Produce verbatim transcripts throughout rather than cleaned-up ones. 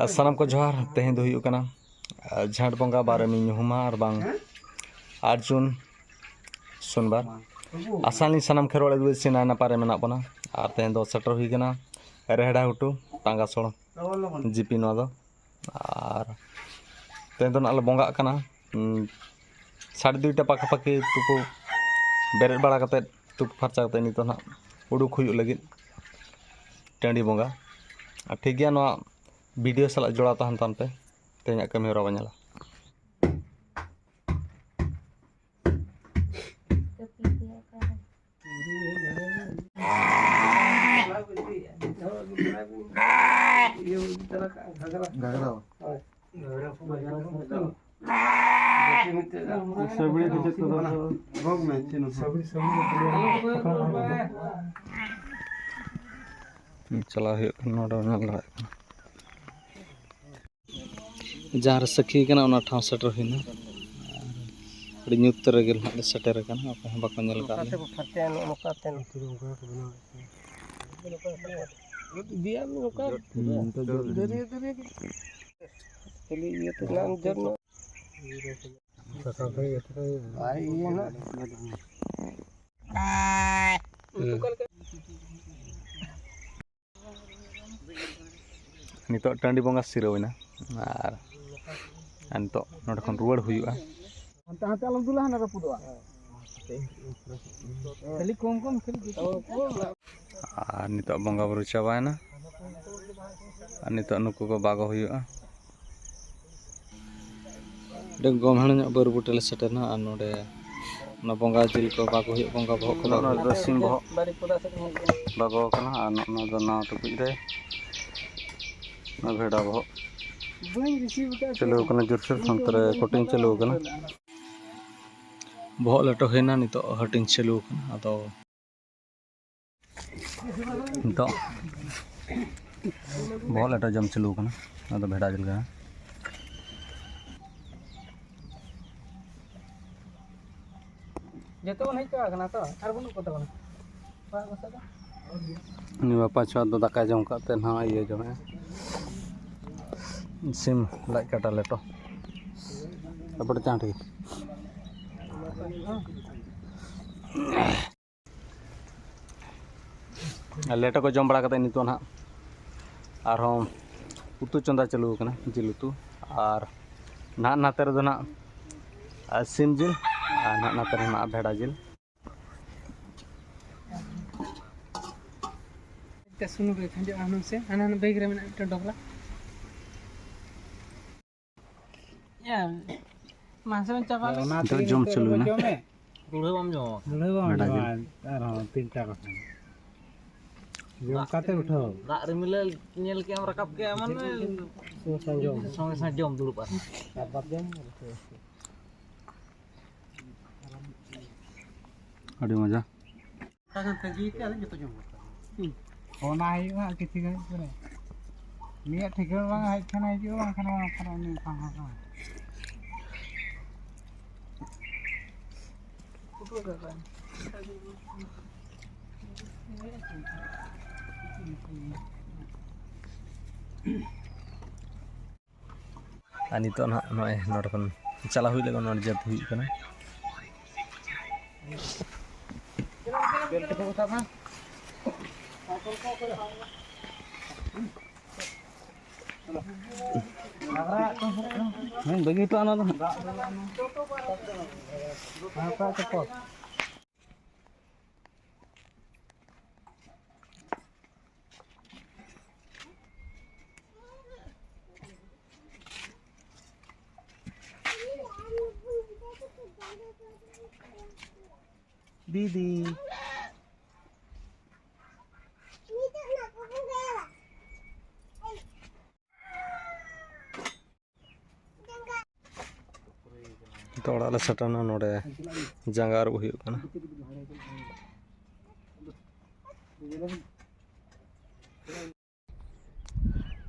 ᱟᱨ ᱥᱟᱱᱟᱢ ᱠᱚ ᱡᱚᱦᱟᱨ᱾ ᱛᱮᱦᱮᱧ ᱫᱚ ᱦᱩᱭᱩᱜ ᱠᱟᱱᱟ, ᱟᱨ ᱡᱷᱮᱸᱴ ᱵᱚᱸᱜᱟ ᱵᱟᱨ ᱮᱢ ᱧᱩᱦᱩᱢᱟ ᱟᱨ ᱵᱟᱝ ᱟᱴ ᱡᱩᱱ ᱥᱳᱢᱵᱟᱨ᱾ ᱟᱥᱟᱭᱟᱞᱤᱧ ᱥᱟᱱᱟᱢ ᱠᱷᱮᱨᱣᱟᱲ ᱟᱹᱫᱤᱵᱟᱹᱥᱤ ᱱᱟᱭ ᱱᱟᱯᱟᱭ ᱨᱮ ᱢᱮᱱᱟᱜ ᱵᱚᱱᱟ᱾ ᱟᱨ ᱛᱮᱦᱮᱧ ᱫᱚ ᱥᱮᱴᱮᱨ ᱦᱩᱭ ᱠᱟᱱᱟ ᱨᱮᱦᱲᱟ ᱜᱷᱩᱴᱩ ᱴᱟᱸᱜᱟ ᱥᱚᱲ ᱡᱤᱯᱤ ᱱᱚᱣᱟ ᱫᱚ᱾ ᱟᱨ ᱛᱮᱦᱮᱧ ᱫᱚ ᱱᱟᱜ ᱞᱮ ᱵᱚᱸᱜᱟᱜ ᱠᱟᱱᱟ᱾ ᱩᱸ, ᱥᱟᱲᱮ ᱫᱩᱭᱴᱟ ᱯᱟᱠᱟᱯᱟᱠᱤ ᱛᱩᱯᱩ ᱵᱮᱨᱮᱫ ᱵᱟᱲᱟ ᱠᱟᱛᱮᱫ, ᱛᱩᱯᱩ ᱯᱷᱟᱨᱪᱟ ᱠᱟᱛᱮᱫ ᱱᱤᱛᱚᱜ ᱱᱟᱜ ᱩᱰᱩᱠ ᱦᱩᱭᱩᱜ ᱞᱟᱹᱜᱤᱫ ᱴᱟᱺᱰᱤ ᱵᱚᱸᱜᱟ᱾ ᱟᱨ ᱴᱷᱤᱠ ᱜᱮᱭᱟ, ᱱᱚᱣᱟ ᱵᱷᱤᱰᱤᱭᱳ ᱥᱟᱞᱟᱜ ᱡᱚᱲᱟᱣ ᱛᱟᱦᱮᱱ ᱛᱟᱢ ᱯᱮ, ᱛᱮᱦᱮᱧᱟᱜ ᱠᱟᱹᱢᱤ ᱦᱚᱨᱟ ᱵᱚᱱ ᱧᱮᱞᱟ᱾ ᱜᱷᱟᱜᱽᱨᱟ᱾ ᱪᱟᱞᱟᱣ ᱦᱩᱭᱩᱜ ᱠᱟᱱᱟ, ᱱᱚᱰᱮ ᱧᱮᱞ ᱫᱟᱲᱮᱭᱟᱜ ᱠᱟᱱᱟ᱾ ᱡᱟᱦᱟᱸ ᱨᱮ ᱥᱟᱹᱠᱷᱤ ᱠᱟᱱᱟ, ᱚᱱᱟ ᱴᱷᱟᱶ ᱥᱮᱴᱮᱨ ᱦᱩᱭᱱᱟ᱾ ᱟᱨ ᱟᱹᱰᱤ ᱧᱩᱛ ᱨᱮᱜᱮ ᱱᱟᱦᱟᱜ ᱞᱮ ᱥᱮᱴᱮᱨ ᱟᱠᱟᱱᱟ, ᱚᱠᱚᱭ ᱦᱚᱸ ᱵᱟᱠᱚ ᱧᱮᱞ ᱟᱠᱟᱫ ᱞᱮᱭᱟ᱾ ᱤᱫᱤᱭᱟᱢ ᱱᱚᱝᱠᱟ᱾ ᱫᱟᱹᱨᱭᱟᱹ, ᱫᱟᱹᱨᱭᱟᱹ ᱜᱮ᱾ ᱠᱷᱟᱹᱞᱤ ᱤᱭᱟᱹ ᱛᱮ ᱱᱟᱢ ᱡᱚᱱᱢᱚ᱾ ᱟᱨ ᱤᱭᱟᱹ ᱱᱟᱜ᱾ ᱱᱤᱛᱚᱜ ᱴᱟᱺᱰᱤ ᱵᱚᱸᱜᱟ ᱥᱤᱨᱟᱹᱣ ᱮᱱᱟ, ᱟᱨ, ᱟᱨ ᱱᱤᱛᱚᱜ ᱱᱚᱸᱰᱮ ᱠᱷᱚᱱ ᱨᱩᱣᱟᱹᱲ ᱦᱩᱭᱩᱜᱼᱟ᱾ ᱦᱟᱱᱛᱮ, ᱦᱟᱱᱛᱮ ᱟᱞᱚᱢ ᱫᱩᱞᱟ, ᱦᱟᱱᱟ ᱨᱟᱹᱯᱩᱫᱚᱜᱼᱟ᱾ ᱠᱷᱟᱹᱞᱤ ᱠᱚᱢ ᱠᱚᱢ, ᱠᱷᱟᱹᱞᱤ ᱵᱮᱥᱤ᱾ ᱟᱨ ᱱᱤᱛᱚᱜ ᱵᱚᱸᱜᱟ ᱵᱩᱨᱩ ᱪᱟᱵᱟᱭᱮᱱᱟ, ᱟᱨ ᱱᱤᱛᱚᱜ ᱱᱩᱠᱩ ᱠᱚ ᱵᱟᱜᱚ ᱦᱩᱭᱩᱜᱼᱟ᱾ ᱟᱹᱰᱤ ᱜᱚᱢᱦᱮᱲ ᱧᱚᱜ ᱵᱟᱹᱨ ᱵᱩᱴᱟᱹ ᱞᱮ ᱥᱮᱴᱮᱨᱱᱟ, ᱟᱨ ᱱᱚᱰᱮ ᱚᱱᱟ ᱵᱚᱸᱜᱟ ᱡᱤᱞ ᱠᱚ ᱵᱟᱜᱚ ᱦᱩᱭᱩᱜ, ᱵᱚᱸᱜᱟ ᱵᱚᱦᱚᱜ ᱠᱚ ᱵᱟᱜᱚ ᱦᱩᱭᱩᱜ᱾ ᱥᱤᱢ ᱵᱚᱦᱚᱜ ᱵᱟᱜᱚ ᱠᱟᱱᱟ, ᱟᱨ ᱱᱚᱜᱼᱚ ᱱᱚᱣᱟ ᱫᱚ ᱱᱟᱣᱟ ᱴᱩᱠᱩᱡ ᱨᱮ ᱱᱚᱣᱟ ᱵᱷᱮᱰᱟ ᱵᱚᱦᱚᱜ ᱪᱟᱹᱞᱩ ᱠᱟᱱᱟ ᱡᱳᱨᱥᱳᱨ, ᱱᱚᱱᱛᱮ ᱨᱮ ᱠᱟᱹᱴᱤᱝ ᱪᱟᱹᱞᱩ ᱠᱟᱱᱟ᱾ ᱵᱚᱦᱚᱜ ᱞᱮᱴᱚ ᱦᱩᱭᱱᱟ, ᱱᱤᱛᱚᱜ ᱦᱟᱹᱴᱤᱧ ᱪᱟᱹᱞᱩ ᱠᱟᱱᱟ᱾ ᱟᱫᱚ ᱱᱤᱛᱚᱜ ᱵᱚᱦᱚᱜ ᱞᱮᱴᱚ ᱡᱚᱢ ᱪᱟᱹᱞᱩ ᱠᱟᱱᱟ, ᱚᱱᱟ ᱫᱚ ᱵᱷᱮᱰᱟ ᱡᱤᱞ ᱠᱟᱱᱟ᱾ ᱡᱚᱛᱚ ᱵᱚᱱ ᱦᱮᱡ ᱪᱟᱵᱟ ᱠᱟᱱᱟ ᱛᱚ, ᱟᱨ ᱵᱟᱹᱱᱩᱜ ᱠᱚ ᱛᱟᱵᱚᱱᱟ᱾ ᱚᱲᱟᱜ ᱠᱚ ᱥᱮᱫ ᱫᱚ? ᱩᱱᱤ ᱵᱟᱯᱟ ᱪᱷᱩᱣᱟ ᱫᱚ ᱫᱟᱠᱟᱭ ᱡᱚᱢ ᱠᱟᱜ ᱛᱮ ᱱᱟᱦᱟᱜ ᱤᱭᱟᱹ ᱡᱚᱢᱮᱜᱼᱟ, ᱥᱤᱢ ᱞᱟᱡ ᱠᱟᱴᱟ ᱞᱮᱴᱚ᱾ ᱟᱯᱟᱴ ᱪᱟᱸᱴ ᱜᱮ᱾ ᱟᱨ ᱞᱮᱴᱚ ᱠᱚ ᱡᱚᱢ ᱵᱟᱲᱟ ᱠᱟᱛᱮ ᱱᱤᱛᱚᱜ ᱱᱟᱦᱟᱜ ᱟᱨᱦᱚᱸ ᱩᱛᱩ ᱪᱚᱸᱫᱟ ᱪᱟᱹᱞᱩ ᱟᱠᱟᱱᱟ, ᱡᱤᱞ ᱩᱛᱩ᱾ ᱟᱨ ᱱᱟᱦᱟᱜ ᱱᱟᱛᱮ ᱨᱮᱫᱚ ᱱᱟᱦᱟᱜ, ᱟᱨ ᱥᱤᱢ ᱡᱤᱞ, ᱟᱨ ᱱᱟᱦᱟᱜ ᱱᱟᱛᱮ ᱨᱮ ᱱᱟᱦᱟᱜ ᱵᱷᱮᱰᱟ ᱡᱤᱞ᱾ ᱥᱩᱱᱩᱢ ᱨᱮ ᱠᱷᱟᱸᱡᱚᱜᱼᱟ ᱦᱩᱱᱟᱹᱝ ᱥᱮ, ᱦᱟᱱᱟ ᱦᱟᱱᱟ ᱵᱮᱜᱽ ᱨᱮ ᱢᱮᱱᱟᱜᱼᱟ ᱢᱤᱫᱴᱮᱱ ᱰᱚᱜᱽᱞᱟ᱾ ᱭᱟ, ᱢᱟᱥᱮ ᱵᱮᱱ ᱪᱟᱵᱟ ᱞᱮ᱾ ᱚᱱᱟ ᱱᱤᱛᱚᱜ ᱛᱮᱜᱮ ᱡᱚᱢ ᱱᱤᱛᱚᱜ ᱪᱟᱹᱞᱩ ᱫᱚᱵᱚ ᱮᱱᱟ᱾ ᱡᱚᱢᱮᱫ᱾ ᱫᱩᱲᱦᱟᱹ ᱵᱟᱢ ᱡᱚᱢᱟ᱾ ᱫᱩᱲᱦᱟᱹ ᱵᱟᱢ ᱵᱮᱰᱟ ᱡᱚᱢᱟ᱾ ᱡᱤᱞ᱾ ᱟᱨᱦᱚᱸ ᱛᱤᱱᱴᱟ ᱠᱚ ᱥᱮᱱ᱾ ᱫᱟᱜ ᱨᱤᱢᱤᱞᱮ ᱧᱮᱞ ᱠᱮᱜ ᱟᱢ ᱨᱟᱠᱟᱵ ᱠᱮᱜᱼᱟ, ᱢᱟᱱᱮ ᱥᱚᱸᱜᱮ ᱥᱟᱸᱡᱚᱢ᱾ ᱥᱚᱸᱜᱮ ᱥᱟᱸᱡᱚᱢ ᱫᱩᱲᱩᱵ ᱟᱨ᱾ ᱟᱨ ᱵᱟᱯ ᱡᱚᱢ? ᱟᱹᱰᱤ ᱢᱚᱡᱟ᱾ ᱚᱱᱟ ᱠᱷᱟᱱ ᱛᱟᱺᱜᱤ ᱯᱮ, ᱟᱞᱮ ᱡᱚᱛᱚ ᱡᱚᱢ ᱜᱚᱫ ᱠᱟᱜᱼᱟ᱾ ᱦᱩᱸ᱾ ᱯᱷᱳᱱ ᱟᱭ ᱦᱩᱭᱩᱜᱼᱟ ᱦᱟᱸᱜ ᱠᱤᱪᱷᱩ ᱜᱷᱟᱹᱲᱤᱡ ᱯᱚᱨᱮ᱾ ᱩᱱᱤᱭᱟᱜ ᱴᱷᱤᱠᱟᱹᱱᱟ ᱵᱟᱝ ᱦᱮᱡ ᱠᱷᱟᱱ ᱦᱤᱡᱩᱜᱼᱟ, ᱵᱟᱝᱠᱷᱟᱱ ᱵᱟᱝ, ᱵᱟᱝᱠᱷᱟᱱ ᱩᱱᱤ ᱵᱟᱝ ᱦᱤᱡᱩᱜᱼᱟ᱾ ᱟᱨ ᱱᱤᱛᱚᱜ ᱱᱟᱦᱟᱜ ᱱᱚᱜᱼᱚᱭ ᱱᱚᱰᱮ ᱠᱷᱚᱱ ᱪᱟᱞᱟᱣ ᱦᱩᱭ ᱞᱟᱹᱜᱤᱫ, ᱱᱚᱰᱮ ᱡᱟᱹᱛ ᱦᱩᱭᱩᱜ ᱠᱟᱱᱟ᱾ ᱦᱮᱸ, ᱵᱟᱹᱜᱤ ᱦᱚᱴᱚ ᱚᱱᱟ ᱫᱚ ᱦᱟᱸᱜ᱾ ᱫᱤᱫᱤ᱾ ᱱᱤᱛᱚᱜ ᱚᱲᱟᱜ ᱞᱮ ᱥᱮᱴᱮᱨᱱᱟ, ᱱᱚᱰᱮ ᱡᱟᱸᱜᱟ ᱟᱹᱨᱩᱵ ᱦᱩᱭᱩᱜ ᱠᱟᱱᱟ᱾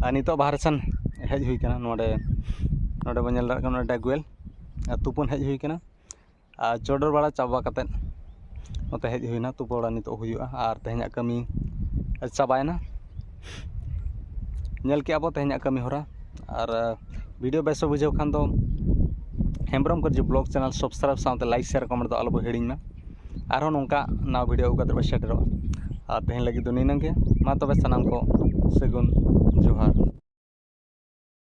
ᱟᱨ ᱱᱤᱛᱚᱜ ᱵᱟᱦᱨᱮ ᱥᱮᱱ ᱦᱮᱡ ᱦᱩᱭ ᱠᱟᱱᱟ, ᱱᱚᱰᱮ, ᱱᱚᱰᱮ ᱵᱚᱱ ᱧᱮᱞ ᱫᱟᱲᱮᱭᱟᱜ ᱠᱟᱱᱟ, ᱱᱚᱰᱮ ᱰᱮᱠ ᱳᱭᱮᱞ, ᱟᱨ ᱛᱩᱯᱩᱱ ᱦᱮᱡ ᱦᱩᱭ ᱠᱟᱱᱟ᱾ ᱟᱨ ᱪᱚᱰᱚᱨ ᱵᱟᱲᱟ ᱪᱟᱵᱟ ᱠᱟᱛᱮᱫ ᱱᱚᱛᱮ ᱦᱮᱡ ᱦᱩᱭᱱᱟ, ᱛᱩᱯᱩ ᱵᱟᱲᱟ ᱱᱤᱛᱚᱜ ᱦᱩᱭᱩᱜᱼᱟ᱾ ᱟᱨ ᱛᱮᱦᱮᱧᱟᱜ ᱠᱟᱹᱢᱤ ᱪᱟᱵᱟᱭᱮᱱᱟ, ᱧᱮᱞ ᱠᱮᱜᱼᱟ ᱵᱚ ᱛᱮᱦᱮᱧᱟᱜ ᱠᱟᱹᱢᱤ ᱦᱚᱨᱟ᱾ ᱟᱨ ᱵᱷᱤᱰᱤᱭᱳ ᱵᱮᱥ ᱯᱮ ᱵᱩᱡᱷᱟᱹᱣ ᱠᱷᱟᱱ ᱫᱚ ᱦᱮᱢᱵᱨᱚᱢ ᱠᱟᱹᱨᱡᱤ ᱵᱞᱚᱜ ᱪᱮᱱᱮᱞ ᱥᱟᱵᱥᱠᱨᱟᱭᱤᱵᱽ ᱥᱟᱶᱛᱮ ᱞᱟᱭᱤᱠ ᱥᱮᱭᱟᱨ ᱠᱚᱢᱮᱱᱴ ᱫᱚ ᱟᱞᱚ ᱵᱚ ᱦᱤᱲᱤᱧ ᱢᱟ᱾ ᱟᱨᱦᱚᱸ ᱱᱚᱝᱠᱟ ᱱᱟᱣᱟ ᱵᱷᱤᱰᱤᱭᱳ ᱟᱹᱜᱩ ᱠᱟᱛᱮ ᱵᱚ ᱥᱮᱴᱮᱨᱚᱜᱼᱟ᱾ ᱟᱨ ᱛᱮᱦᱮᱧ ᱞᱟᱹᱜᱤᱫ ᱫᱚ ᱱᱤᱱᱟᱹᱝ ᱜᱮ᱾ ᱢᱟ ᱛᱚᱵᱮ ᱥᱟᱱᱟᱢ ᱠᱚ ᱥᱟᱹᱜᱩᱱ ᱡᱚᱦᱟᱨ᱾